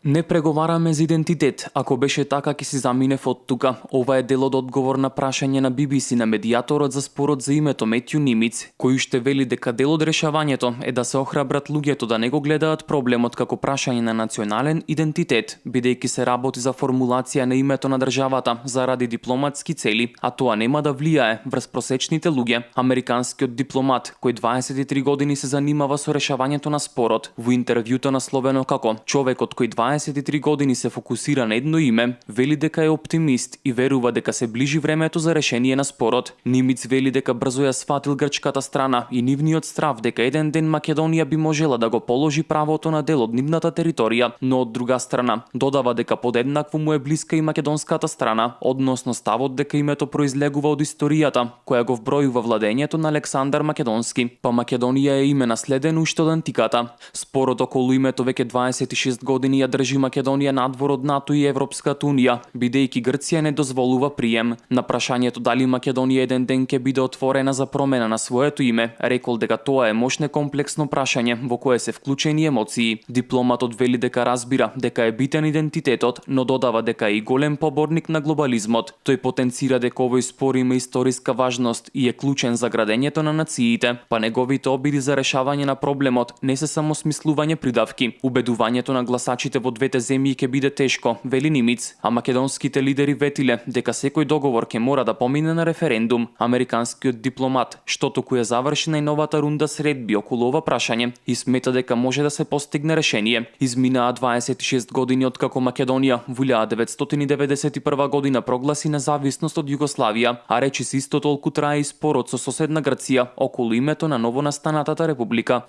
Не преговараме за идентитет. Ако беше така, ќе си заминев од тука. Ова е дел од одговор на прашање на BBC на медијаторот за спорот за името Метју Нимиц, кој уште вели дека дел од решавањето е да се охрабрат луѓето да не го гледаат проблемот како прашање на национален идентитет, бидејќи се работи за формулација на името на државата заради дипломатски цели, а тоа нема да влијае врз просечните луѓе. Американскиот дипломат, кој 23 години се занимава со решавањето на спорот, во интервјуто насловено како "Човекот кој 23 години се фокусира на едно име", вели дека е оптимист и верува дека се ближи времето за решение на спорот. Нимиц вели дека брзо ја сфатил грчката страна и нивниот страв дека еден ден Македонија би можела да го положи правото на дел од нивната територија, но од друга страна додава дека подеднакво му е блиска и македонската страна, односно ставот дека името произлегува од историјата која го вбројува владењето на Александар Македонски, па Македонија е име наследено уште од антиката. Спорот околу името веќе 26 години ја држи Македонија надвор од НАТО и Европската унија, бидејќи Грција не дозволува прием. На прашањето дали Македонија еден ден ќе биде отворена за промена на своето име, рекол дека тоа е мощно комплексно прашање во кое се вклучени емоции. Дипломатот вели дека разбира дека е битен идентитетот, но додава дека е и голем поборник на глобализмот. Тој потенцира дека овој спор има историска важност и е клучен за градењето на нациите, па неговите обиди за решавање на проблемот не се само смислување придавки. Убедувањето на гласачите во двете земји ќе биде тешко, вели Нимиц, а македонските лидери ветиле дека секој договор ќе мора да помине на референдум. Американскиот дипломат, што току ја заврши најновата рунда средби околу ова прашање и смета дека може да се постигне решение. Изминаа 26 години откако Македонија во 1991 година прогласи независност од Југославија, а речиси исто толку трае и спорот со соседна Грција околу името на новонастанатата република.